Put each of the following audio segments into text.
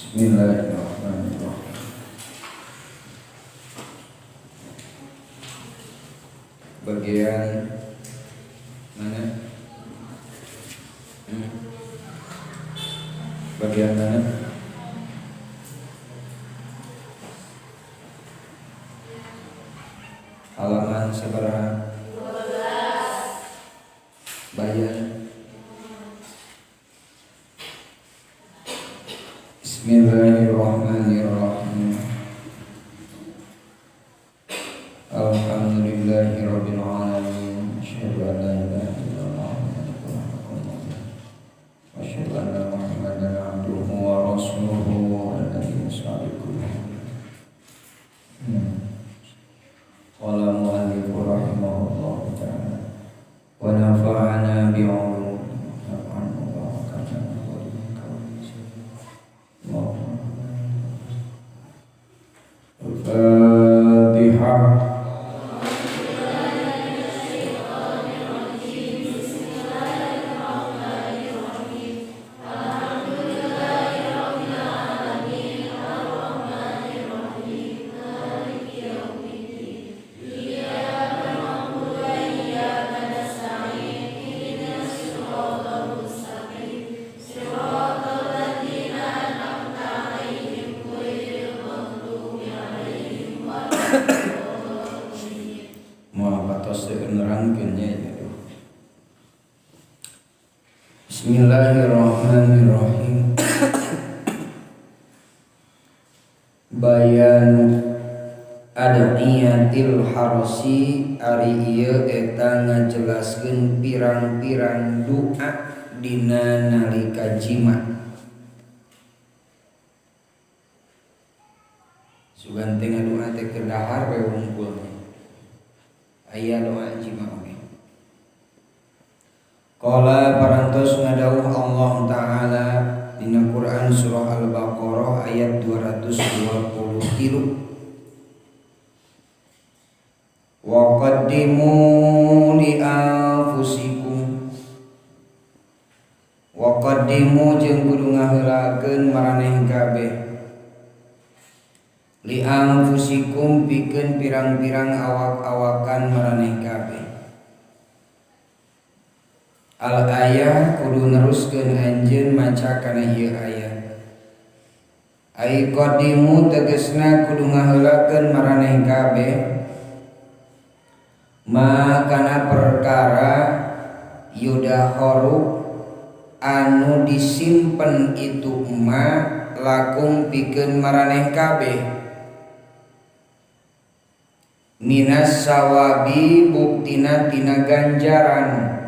Bismillahirrahmanirrahim. Bagian mana? Bagian mana? Halaman sabaraha? 12. Bayan. Bismillahirrahmanirrahim. Alhamdulillahirabbil alamin. Asyhadu an la ilaha illallah wa asyhadu anna Muhammadan abduhu wa rasuluhu alladzi sadiqu. Qala mu'allif rahimahullahu ta'ala wa nafa'ana bi'ulumihi Al-Fatihah. Bismillahirrahmanirrahim. Bayan ad'iyatil harsi ari ieu eta ngajelaskeun pirang-pirang doa dina nalika jima. Sugan teh ngadoa teh keur dahar we wungkulna. Aya doa jima oge. Qala parantos ngadawuh Allah Ta'ala dina Quran surah Al-Baqarah ayat 223. Wa qaddimu li anfusikum. Wa qaddimu jeung kudu ngaheulakeun maraneh kabeh. Li anfusikum pikeun pirang-pirang awak-awakan maraneh kabeh. Al ayah kudu neruskeun anjeun maca kana ieu ayat. Ai qadimu tegasna kudu ngaheulakeun maraneh kabeh ma kana perkara yudakharu anu disimpen itu ma lakum pikeun maraneh kabeh minas sawabi buktina tina ganjaran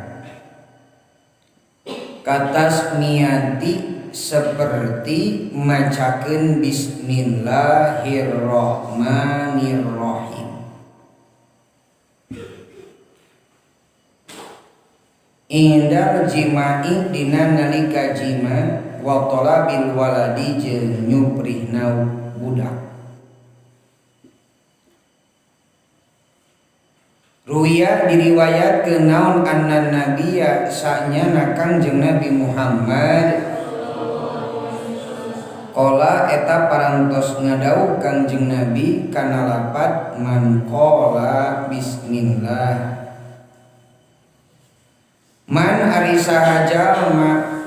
katas miati seperti macakeun bismillahirrahmanirrahim. Indal jima'i dina nalika jima wa talabil waladi jeung nyuprihna budak. Ruya diriwayatkeun naon anna nabiyya sanyana Kangjeng Nabi Muhammad qala eta parantos ngadawuh Kangjeng Nabi kana lapad man qala bismillah. Man ari saha jalma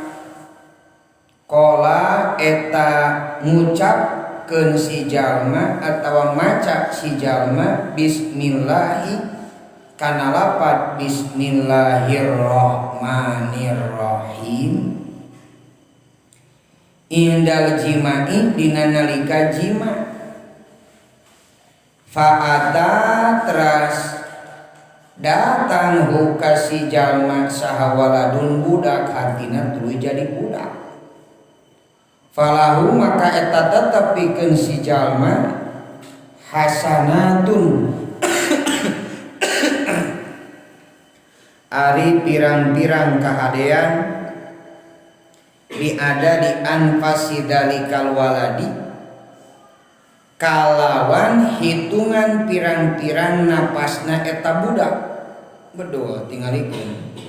qala eta ngucapkeun si jalma atawa maca si jalma bismillahi kana lapad bismillahirrahmanirrahim indal jima'i dina nalika jima fa'ata teras datang hu ka si jalma saha waladun budak hartina tuluy jadi budak falahu maka eta tetep pikeun si jalma hasanatun ari pirang-pirang kahadean diada di anfasi dalikal waladi kalawan hitungan pirang-pirang napasna eta budak bedul tingalikeun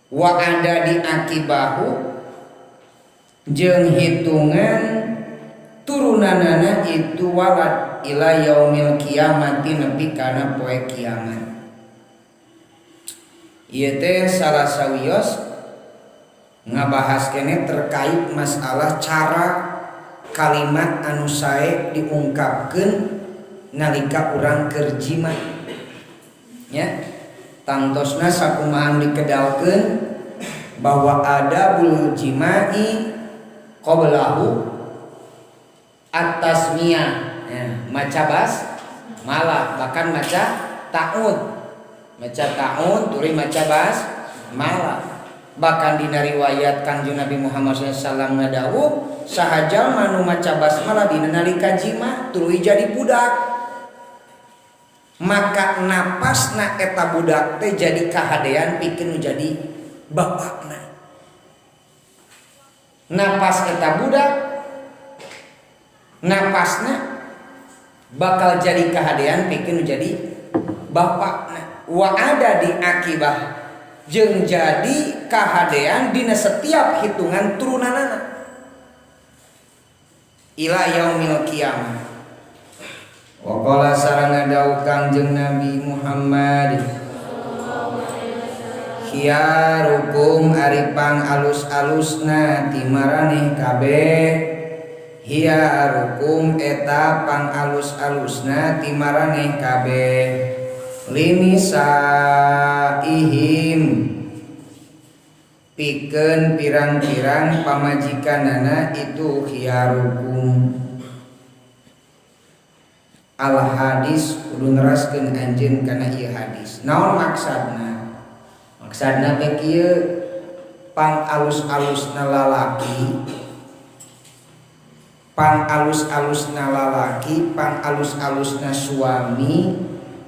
wa ada di akibahu Jeung hitungan turunanana itu walad ila yaumil kiamati nepi kana poe kiamat. Ieu teh salah sawios ngabahas kene terkait masalah cara kalimat anu sae diungkapkeun nalika urang keur jima. Ya, tangtosna sakumaha dikedalkeun bahwa adabul jima'i qablahu at-tasmiyah, ya, maca bas malah bahkan maca ta'ud, maca ta'ud tuluy maca bas malah. Bahkan dina riwayat Kangjeng Nabi Muhammad sallallahu alaihi wasallam ngadawuh saha jalma nu maca basmalah dina nalika jima tuluy jadi budak, maka napasna eta budak teh jadi kahadean pikeun nu jadi bapakna. Napas eta budak napasna bakal jadi kahadean pikeun nu jadi bapakna. Wa ada di akibah jeung jadi kahadean dina setiap hitungan turunanana ila yaumil kiamah. Wa qala sareng ngadawuh Kangjeng Nabi Muhammad khiyarukum ari pang alus-alusna ti maraneh kabeh, khiyarukum eta pang alus-alusna ti maraneh kabeh linisaihim pikeun pirang-pirang pamajikanana itu khiyarukum. Al hadis kudu neraskeun anjeun kana ieu hadis. Naon maksudna? Maksudna teh kieu, pang alus-alusna lalaki, pang alus-alusna lalaki, pang alus-alusna suami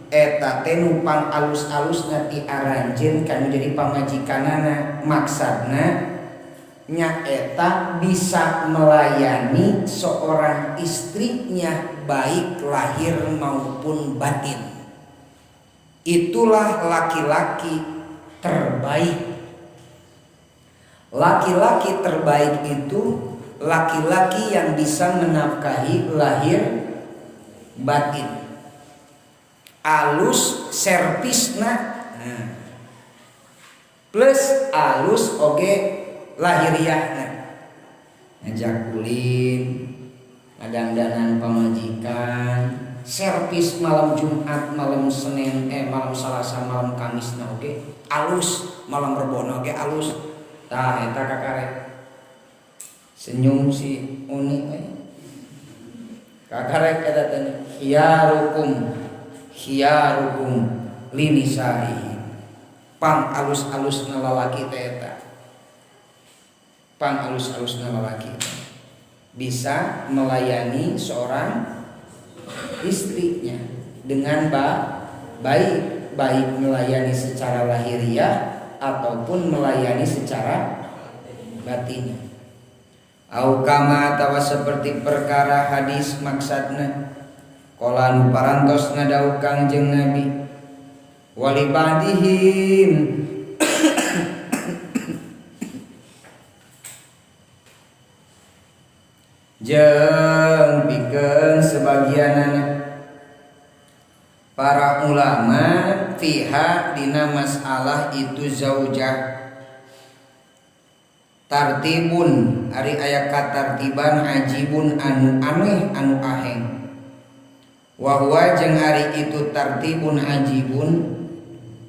eta teh nu pang alus-alusna ti aranjeun kanu jadi pamajikanana. Maksudna nyaeta bisa melayani seorang istrinya baik lahir maupun batin. Itulah laki-laki terbaik. Laki-laki terbaik itu laki-laki yang bisa menafkahi lahir batin. Alus servisna, nah, plus alus oge lahiriahna, ngajak ulin, ngadangdanan pamajikan, servis malam Jumat, malam Senin, malam Selasa, malam Kamis na oge alus, malam Rebo na oge alus. Tah eta kakarek senyum si Uni we. Kakarek eta teh khiyarukum, khiyarukum linisai, pang alus-alusna lalaki teh eta, pang alus-alusna lalaki bisa melayani seorang istrinya dengan baik, baik melayani secara lahiriah ataupun melayani secara batin. Au kama atawa seperti perkara hadis maksudna qala nu parantos ngadawuh Kangjeng Nabi wali ba'dihim jeung pikeun sebagianana para ulama fiha dina masalah itu zaujah tartibun ari aya katartiban ajibun anu aneh anu aheng wa huwa jeung ari itu tartibun ajibun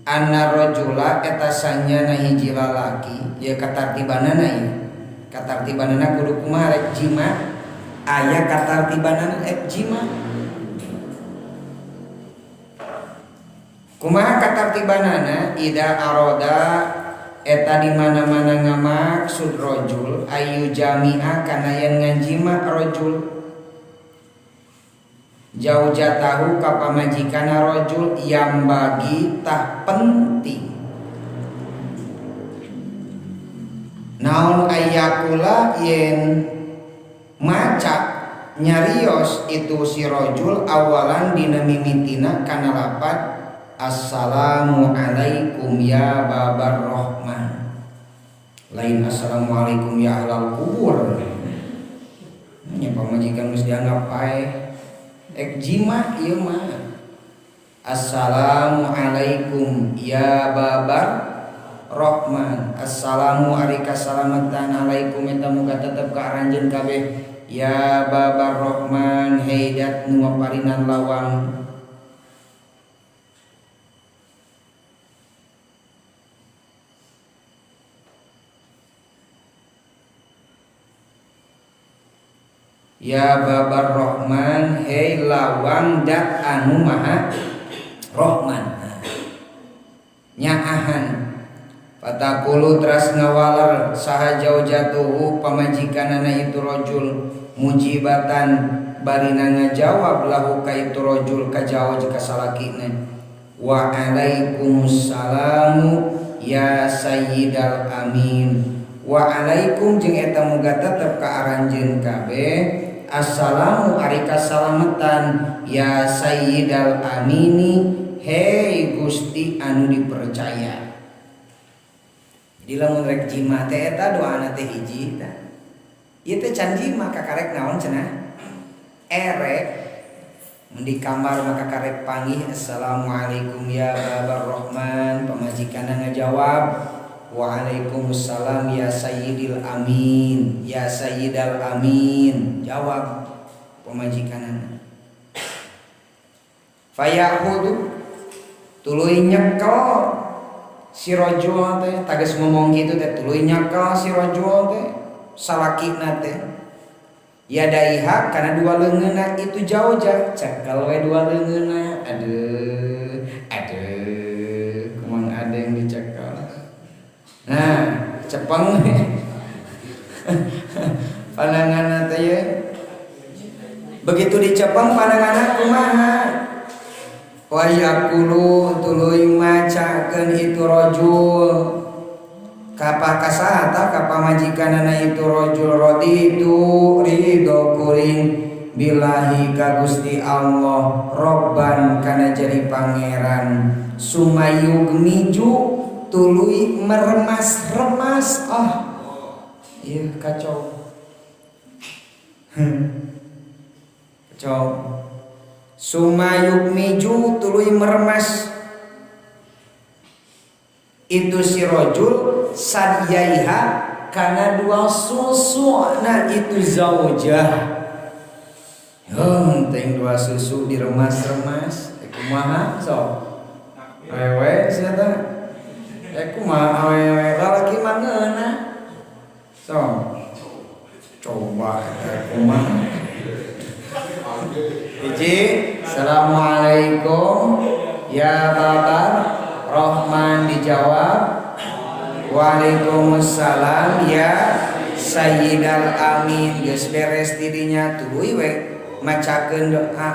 anna rajula eta sanyana hiji lalaki ya katartibanana ieu katartibanana kudu kumaha rek jima aya katartibanana rek jima kumaha katartibanana ida aroda eta di mana-mana ngamaksud rajul ayu jami'a kana yen ngajima rajul jauh jatahu ka pamajikana rajul yang bagi tah penting naon ayakula yen maca nyarios itu si rajul awalan dina mimitina kana lapat assalamu alaikum ya babar rahman. Lain assalamualaikum ya ahlal kubur. Nya pamajikan geus dianggap paeh. Ek jima ieu mah. Assalamualaikum ya babar Rahman. Assalamu ari kasalamatan alaikum eta muga tetep ka aranjeun kabeh ya babar Rahman heidat nu maparinan lawang. Ya babar Rahman hei lawang dat anu maha Rahman. Nyaahan fatakulu teras ngawaler saha jaujatuhu pamajikanana itu rajul mujibatan barina ngajawab lahu ka itu rajul ka jauj ka salakina. Wa alaikumussalam ya sayyidal amin. Wa alaikum jeung eta muga tetep ka aranjeun kabeh assalamu ari kasalametan ya sayyidal amini hei Gusti anu dipercaya. Jadi lamun rek jima teh eta doana teh hiji tah. Ieu teh can jima kakarek naon cenah? Erek mun di kamar maka karek panggih assalamualaikum ya babar Rahman, pamajikanna ngajawab waalaikumsalam ya sayyidil amin, ya sayyidal amin. Jawab pamajikanna. Fayahudu tuluy nyekel si rajul teh tages ngomong kitu teh tuluy nyekel si rajul teh salakina teh yadaiha kana dua leungeunna itu jauh-jauh cekel we dua leungeunna. Aduh aduh kumang ada yang dicekel. Nah cepeng pandanganna teh ye. Begitu dicepeng pandanganna kumaha? Wa yaqulu tuluy macakeun itu rajul kapa kasaha tah ka pamajikanana itu rajul raditu ridho kuring billahi ka Gusti Allah robban kana jadi pangeran sumayugmiju tuluy meremas-remas. Ah ieu kacau. Kacau. Sumayugmiju tuluy meremas itu si rajul sadyaiha kana dua susu nah itu zaujah. Heuh teh dua susu diremas-remas kumaha sok awewe sia teh kumaha awewe lalaki mah ngeunah sok coba kumaha. Hiji assalamualaikum ya babar Rahman dijawab waalaikumsalam ya sayyidal amin. Geus beres didinya tuluy we macakeun doa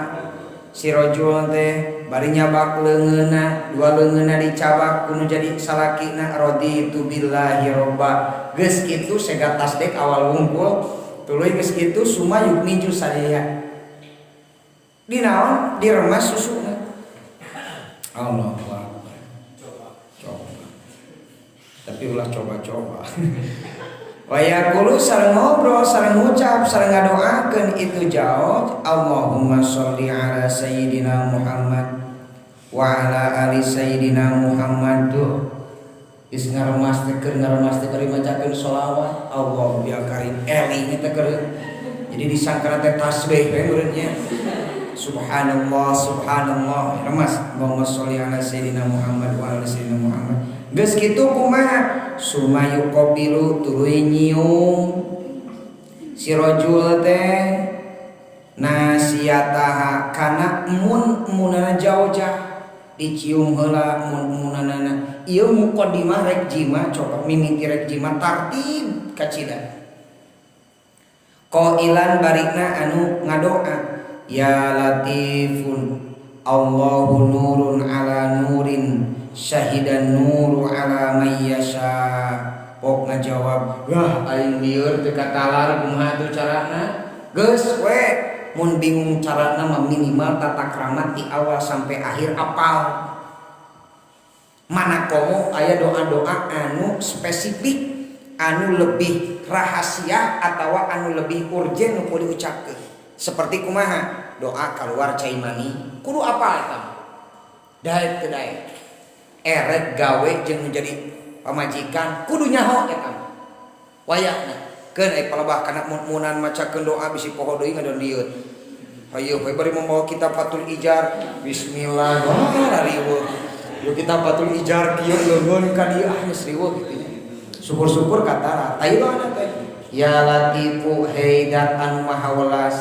si rajul teh bari nyabak leungeunna dua leungeunna dicabak kudu jadi salakina raditu billahi robba. Geus kitu sega tasdek awal wungkul tuluy geus kitu sumayuk miju sadaya dinaon diremas susuna. Allahu Akbar. Coba. Tapi ulah coba-coba. Wa yaqulu sareng ngobrol, sareng ngucap, sareng ngadoakeun itu jauh Allahumma sholli ala sayyidina Muhammad wa ala ali sayyidina Muhammad. Tuh geus ngaremas teh keur ngaremas teh keur macakeun sholawat Allahu ya karim eling teh keur jadi disangkana teh tasbih we meureun nya. Subhanallah subhanallah remas Allahumma sholli ala sayyidina Muhammad wa ala sayyidina Muhammad. Geus kitu kumaha sumayu qabilu tuluy nyium si rajul teh nasiataha kana mun munana jaujah dicium heula mun munanana ieu muqaddimah rek jima coba mimiti rek jima tartib kacida qailan barikna anu ngadoa ya latifun Allahu nurun ala nurin syahidan nuru ala may yasha. Pok ngajawab wah aing lieur teu katalar kumaha tuh carana geus we mun bingung carana mah minimal tata krama ti awal sampai akhir apal. Mana komo aya doa-doa anu spesifik anu lebih rahasia atawa anu lebih urgen nu kudu diucapkeun. Seperti kumaha doa keluar cai mani kudu apal eta mah. Daek teu daek. Erek gawe jeung menjadi pamajikan kudu nyaho eta mah. Wayahna keun ai palebah kana mun-munan macakeun doa bisi poho deui ngadon dieut. Hayu we bari membawa kitab Fathul Ijar bismillah wah riweuh. Yuk kitab Fathul Ijar kieu leungeun ka dieu ah geus riweuh kitu nya. Syukur-syukur katara tayeuh teh. Ya Latifu heidat anu maha welas.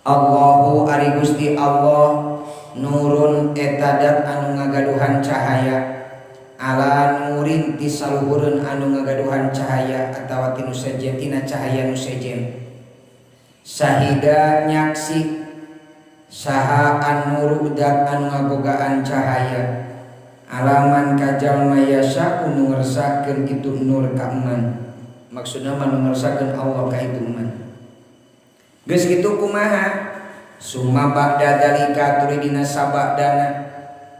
Allahu ari Gusti Allah nurun eta dat anu ngagaduhan cahaya ala nurin ti saluhureun anu ngagaduhan cahaya atawa tinu sejen tina cahaya nu sejen. Sahida nyaksi saha an-nuru dat anu ngabogaan cahaya alaman kajalma yasa nu ngersakeun itu nur ka eman. Maksudna mah nu ngersakeun Allah ka itu eman. Geus kitu kumaha? Summa ba'da dzalika tuluy dina sabadana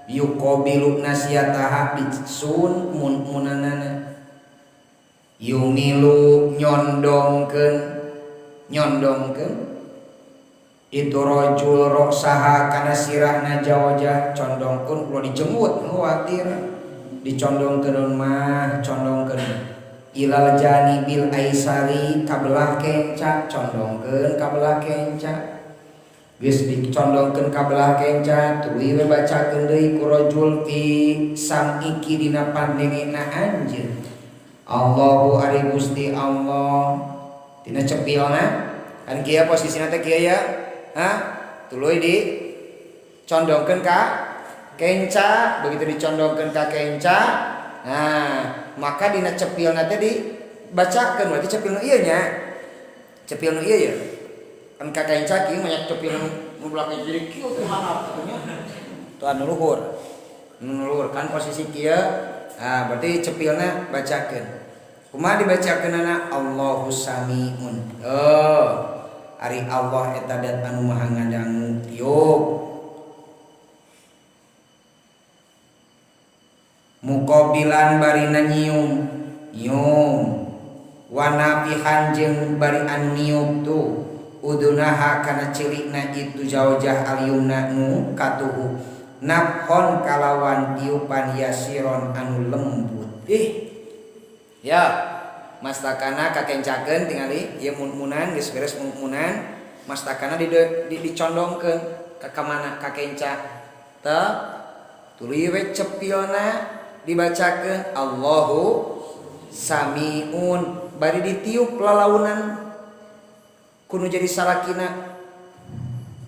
yuqabilu nasiataha bisun munanana yumilu nyondongkeun nyondongkeun itu rajul roksaha kana sirahna jawajah condongkeun ulah dijenggut khawatir dicondongkeun mah condongkeun ilal janibil aisari kabelah kenca condongkeun kabelah kenca geus dicondongkeun kabelah kenca tuluy we bacakeun deui ku rajul fi sam'iki dina pandengena anjeun Allahu ari Gusti Allah tina cepilna kan kieu posisina teh kieu ya hah tuluy dicondongkeun ka kenca begitu dicondongkeun ka kenca nah maka dina cepilna teh dibacakeun berarti cepil nu ieu nya cepil nu ieu ya kan ka kenca kieu banyak cepil nu belakang jadi kieu teh handap kitu nya tuh anu luhur nu luhur kan posisi kieu nah berarti cepilna bacakeun kumaha dibacakeunana Allahu samiun oh ari Allah eta dat anu maha ngadangu tiup muqabilan barina nyium nyium wanafihan jeung bari anu niup tu udunaha kana celikna itu jaujah alyumna nu katuhu nafhon kalawan tiupan yasiron anu lembut ih ya mastakana kakencakeun tingali ieu mun-munan geus beres mun-munan mastakana dicondongkeun ka kamana kakenca teu tuluy we cepilna dibacakeun Allahu samiun bari ditiup lalaunan kudu jadi salakina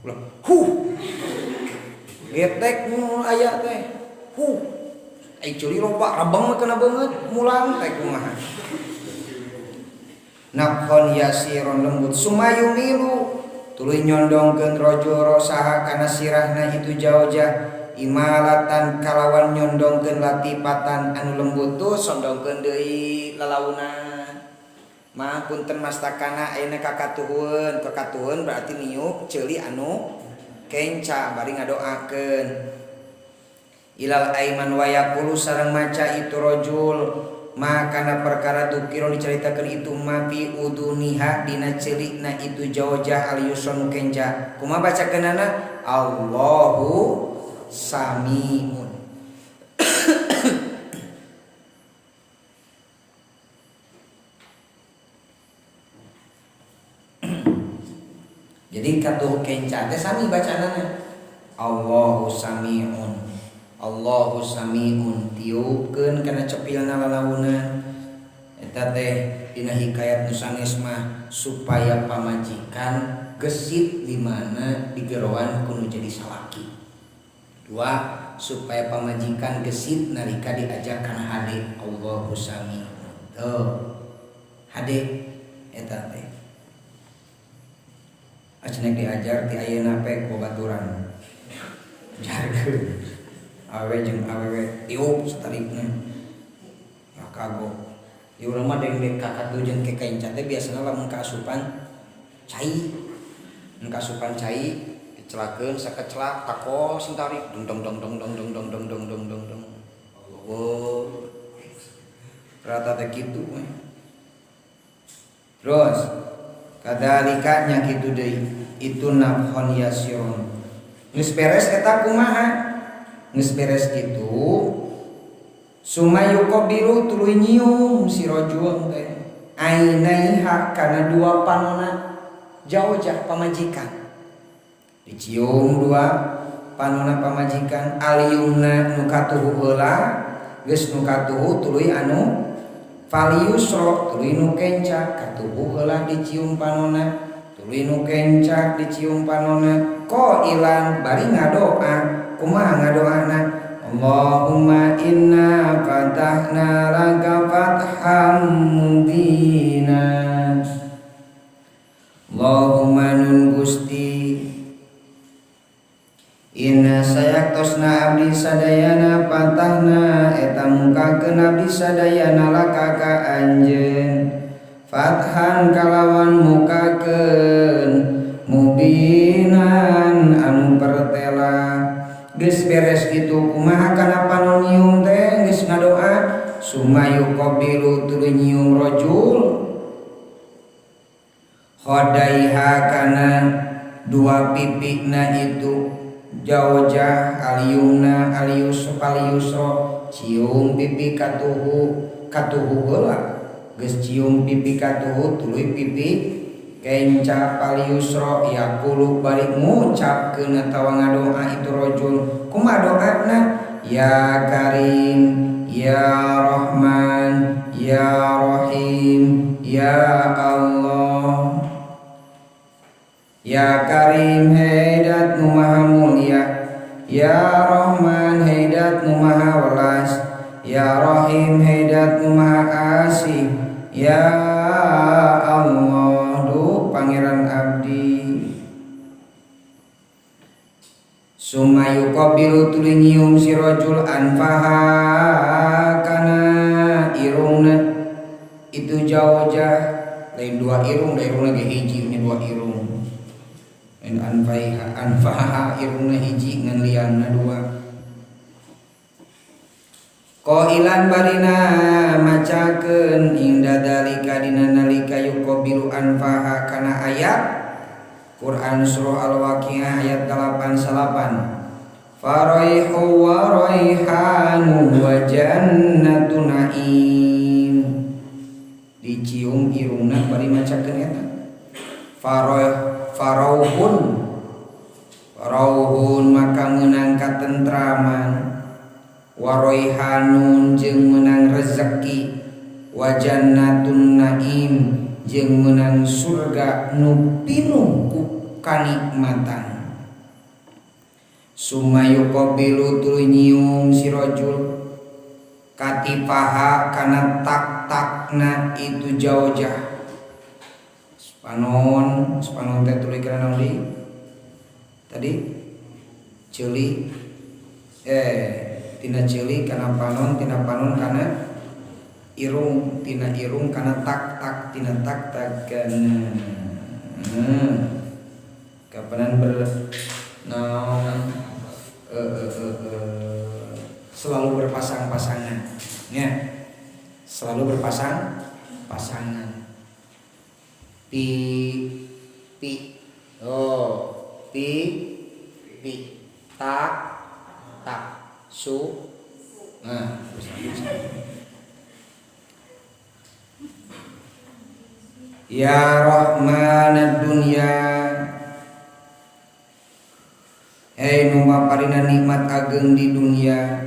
ulah huh getek nu aya teh huh ai curi loba rabang mah kana beungeut mulang teh kumaha nafkhon yasiron lembut sumayumilu tuluy nyondongkeun rajul rosaha kana sirahna itu jaujah imalatan kalawan nyondongkeun latipatan anu lembut tuh sondongkeun deui lalaunan mah punten mastakana ayeuna kakatuhun kakatuhun berarti niup ceuli anu kenca bari ngadoakeun ilal aiman wa yaqulu sareng maca itu rajul makana perkara dukiro diceritakeun itu ma fi uduniha dina celikna itu jaujah al yusra kenca kumaha bacakeunana Allahu samiun. Jadi katuh kenca teh sami bacaanana Allahu samiun Allahu samiun tiupkeun kana cepilna lalaunan eta teh dina hikayat nu sanes mah supaya pamajikan gesit di mana digeroan kudu jadi salaki. Dua, supaya pamajikan gesit nalika diajak kana hade Allahu samiun. Tuh hade eta teh acenah diajar ti ayeuna pe ku baturan. Jarkeun awewe jeung awewe tiup satarikna. Ah kagok. Di urang mah dengdek kakatu jeung kekenca teh biasana lamun kaasupan cai. Mun kaasupan cai dicelakeun sakecelak takol sing tarik dong dong dong dong dong dong dong dong dong dong dong. Wow. Rata teh kitu we. Terus kadzalika nya kitu deui itu nafkhon yasiron. Geus beres eta kumaha? Geus beres kitu summa yuqabilu tuluy nyium si rajul teh ainaiha kana dua panona jaujah pamajikan. Dicium dua panona pamajikan aliyumna nu katuhu heula geus nu katuhu tuluy anu faliyusro tuluy nu kenca katuhu heula dicium panona tuluy nu kenca dicium panona qailan bari ngadoa kumaha ngadoana Allahumma inna fatahna laka fatham mubina. Allahumma nun Gusti inna sayaktosna abdi sadayana fatahna eta mukakeun abdi sadayana laka ka anjeun fathan kalawan mukakeun mubinan anu pertela. Geus beres kitu kumaha kana panon nyium teh geus ngadoa summa yuqabilu tuluy nyium rajul khodaiha kana dua pipina itu jaujah aliyumna aliyusro cium pipi katuhu katuhu heula geus cium pipi katuhu tuluy pipi kenca paliyusro yaqulu bari ngucapkeun atawa ngadoa itu rajul kumaha doana ya karim ya rahman ya rahim ya Allah. Ya Karim hedat nu maha mulia, ya Rahman hedat nu maha welas, ya Rahim hedat nu maha asih, ya Allah duh pangeran abdi. Summa yuqabilu tuluy nyium si rajul anfaha kana irungna itu jaujah lain dua irung da irungna ge hiji nya dua irung. In anfaiha anfaha irungna hiji ngan lianna dua. Qailan barina macakeun inda dalika dina nalika yuqabilu anfaha kana ayat Quran surah Al-Waqiah ayat 89. Faraihu wa raihanu wa jannatu naim. Dicium irungna bari macakeun eta. Farauhun farauhun maka meunang katentraman, waroihanun jeung meunang rezeki, wa jannatun naim jeung meunang surga nu pinuh ku kanikmatan. Summa yuqabilu tuluy nyium si rajul katifaha kana tak-takna itu jaujah. Panon, panon teh tuluy kana naon deui? Tadi ceuli tina ceuli kana panon, tina panon kana irung, tina irung kana tak-tak, tina tak-tak kana kapanan ber naon selalu berpasang-pasangan ya, selalu berpasang-pasangan. Pi pi oh pi pi tak tak su. Nah, ya Rahman dunya, hei nu maparina nikmat ageng di dunia,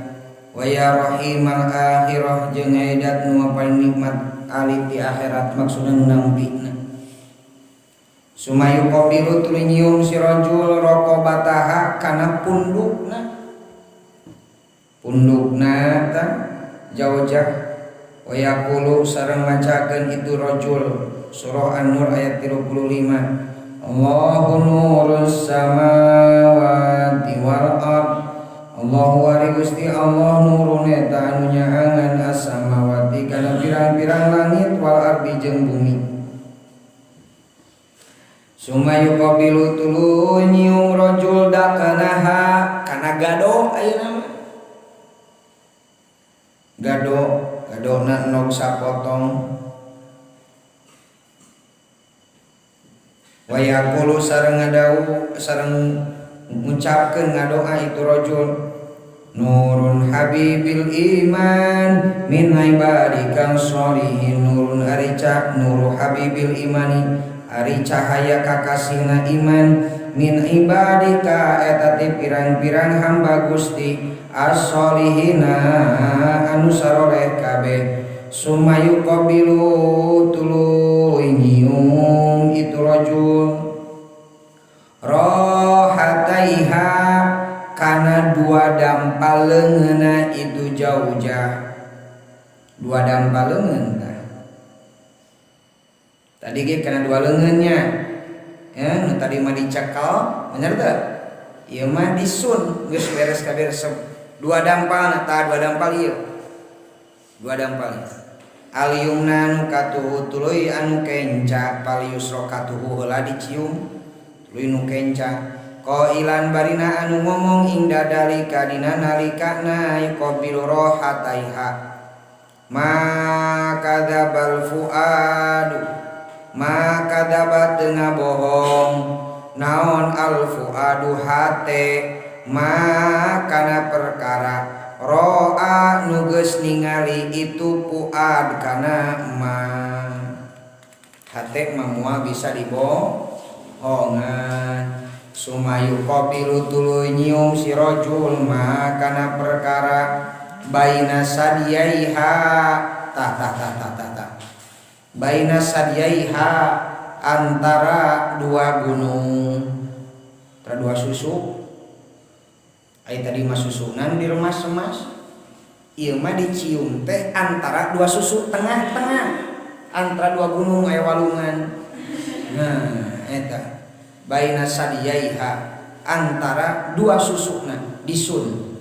wa ya Rahimal akhirah jeung edat nu maparina nikmat alit di akhirat, maksudna nu nampina. Sumayu qabilu tuluy nyium si rajul raqabataha kana pundukna. Pundukna tah jaujah wa yaqulu sareng macakeun itu rajul surah An-Nur ayat 35. Allahu nurus samawati wal ard. Allahu ari Gusti Allah nurun eta anu nyaangan as-samawati kana pirang-pirang langit wal ardi jeung bumi. Summa yuqabilu tuluy nyium rajul dakanaha kana gado ayeuna mah. Gado, gado Kedona endog sapotong. Wa yaqulu sareng ngadau sareng ngucapkeun ngadoa itu rajul nurun habibil iman min ibadika sholihin nurun ari nuru habibil imani ari cahaya kakasihna iman min ibadika eta ti pirang-pirang hamba Gusti as-solihina anu saroleh kabeh sumayu qabilu tuluy nyium itu rajul rohataiha kana dua dampal leungeunna itu jaujah dua dampal leungeun tah tadi ge kana dua leungeunnya ya nu tadi mah dicekal bener teu ieu mah disun geus beres kabeh dua dampal tah dua dampal ieu dua dampal al yumna nu katuhu tuluy anu kenca pal yusra katuhu heula dicium tuluy nu kenca qailan barina anu ngomong ing dadalika dina nalikana yuqabilu rohataiha ma kadzabal fuadu ma kadzaba teu ngabohong naon al fuadu hate ma kana perkara roa nu geus ningali itu fuad kana ma hate mah moal bisa dibohongan sumayu qabilu tuluy nyium si rajul ma kana perkara baina sadiyaiha tah tah tah tah tah tah baina sadiyaiha antara dua gunung antara dua susu ai tadi mah susunan diremas-remas ieu mah dicium teh antara dua susu tengah-tengah antara dua gunung aya walungan nah eta baina sadiyaiha antara dua susuna disun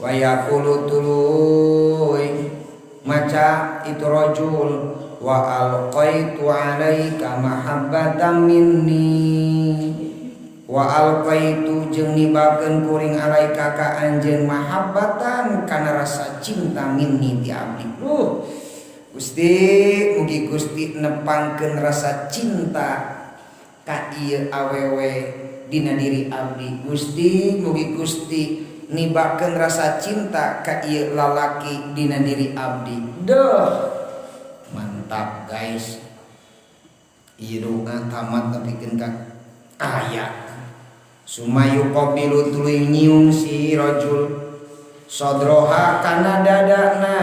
wa yaqulu tuluy maca itu rajul wa alqaitu alaika mahabbatan minni wa alqaitu jeung nibakeun kuring alaika ka anjeun mahabbatan kana rasa cinta minni ti abdi. Gusti mugi Gusti nepangkeun rasa cinta ka ieu awewe dina diri abdi. Gusti mugi Gusti nibakeun rasa cinta ka ieu lalaki dina diri abdi. Duh, mantap guys. Ieu doa tamat nepikeun ka aya. Sumayu qabilu tuluy nyium si rajul sodroha kana dadana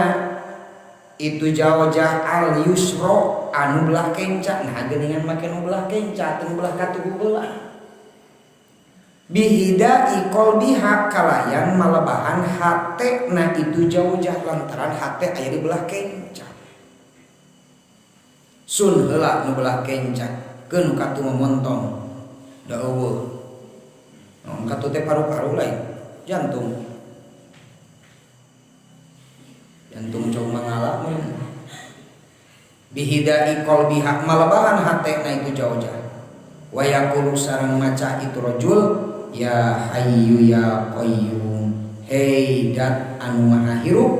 itu jawjah al yusro anu belah kenca. Nah geuningan make nu belah kenca teu belah katuhu belah bihida qalbiha kalayan malebahan hate na itu jaujah lantaran hate aya di belah kenca sun heula nu belah kenca keun katu momontong da eueuh katu teh paru-paru lain jantung jantung cowok mangala mun bihida qalbiha malebahan hate na itu jaujah wa yaqulu sareng maca itu rajul ya hayyu ya qayyum hei dat anu maha hirup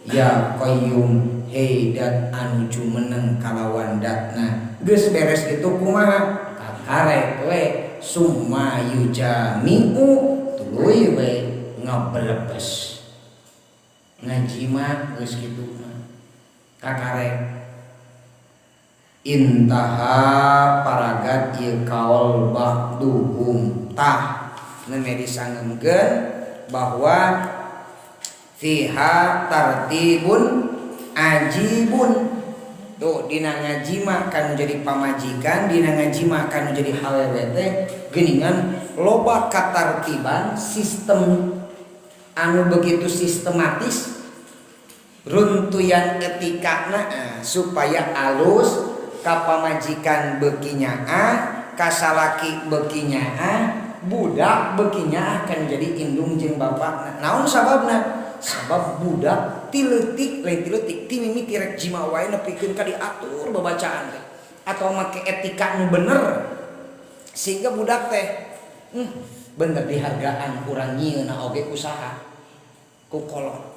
ya qayyum hei dat anu jumeneng kalawan datna geus beres kitu kumaha kakarek we summa yujami'u tuluy we ngabelebes ngaji mah geus kitu mah kakarek intaha paragat ieu kaul ba'duhum tah nembe disangemkeun bahwa fiha tartibun ajibun tuh dina ngaji mah kan jadi pamajikan dina ngaji mah kan jadi halewe teh geuningan loba katartiban sistem anu begitu sistematis runtuyan etikana supaya alus ka pamajikan beuki nyaah ka salaki beuki nyaah budak beuki nyaah kan jadi indung jeung bapakna. Naon sababna? Sabab budak ti leutik lain ti leutik ti mimiti rek jima wae nepikeun ka diatur babacaan teh atau make etika nu bener sehingga budak teh bener dihargaan urang nyieunna oge usaha ku kolot.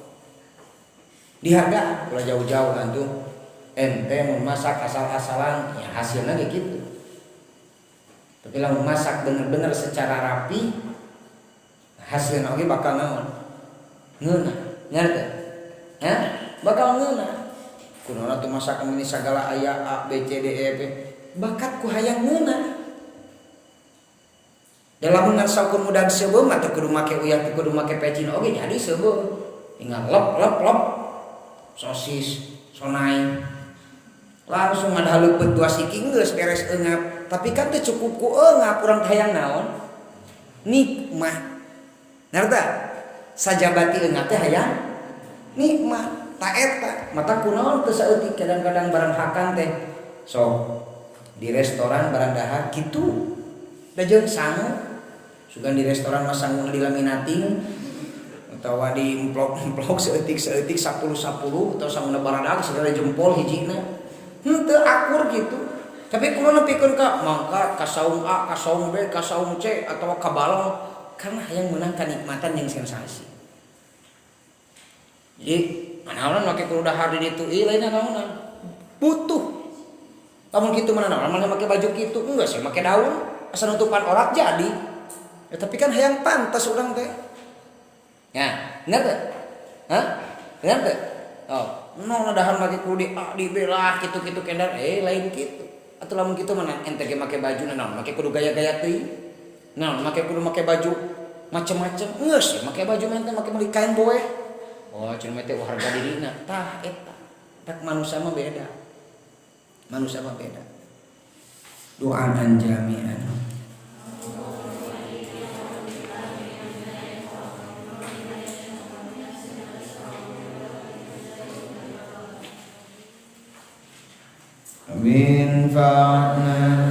Dihargaan ulah jauh-jauh antum. Ente mun masak asal-asalan ya hasilnya kayak gitu. Tapi lamun masak bener-bener secara rapi hasilnya oge bakal naon? Ngeunah. Ngerti? Hah? Bakal ngeunah. Kunaon atuh masakan ini sagala aya A B C D E F. Bakat ku hayang ngeunah. Da lamun ngan saukur mudag seubeuh mah teu kudu make uyah, teu kudu make pecin oge jadi seubeuh. Tinggal lep lep lep sosis sonai. Langsung ada leupeut dua siki geus beres eungap. Tapi kan teu cukup ku eungap, urang hayang naon? Nikmat. Ngarta? Sajabati eungap teh hayang nikmat. Ta eta mata kunaon teu saeutik kadang-kadang barang hakan teh. Sok di restoran barang dahar kitu. Da jeung sangu. Sugan di restoran mah sanguna dilaminating atawa di emplok-emplok saeutik-saeutik 10-10 atau sanguna baradag segala jempol hijina. Henteu akur gitu. Tapi kulo nepikeun ka mangkat ka saung A, ka saung B, ka saung C atawa ka balong karena hayang meunang kanikmatan jeung sensasi. Jadi manaonan make kudu dahar di ditu ieu lain naonan. Butuh. Lamun kitu mah naon maneh make baju kitu enggak sih make daun asa nutupan orak jadi. Ya, tapi kan hayang pantas urang teh. Ya, bener teh? Hah? Bener teh? Oh, no dahar make kudu di A di B lah kitu-kitu kendar lain kitu. Atuh lamun kitu mah ente ge make baju naon make kudu gaya-gaya teuing. Naon make kudu make baju macem-macem. Geus make baju mah ente make meuli kain boeh. Oh, cenah teh harga dirina. Tah eta. Tak manusia mah beda. Manusia mah beda. Doaan jami'an. Amin fa'na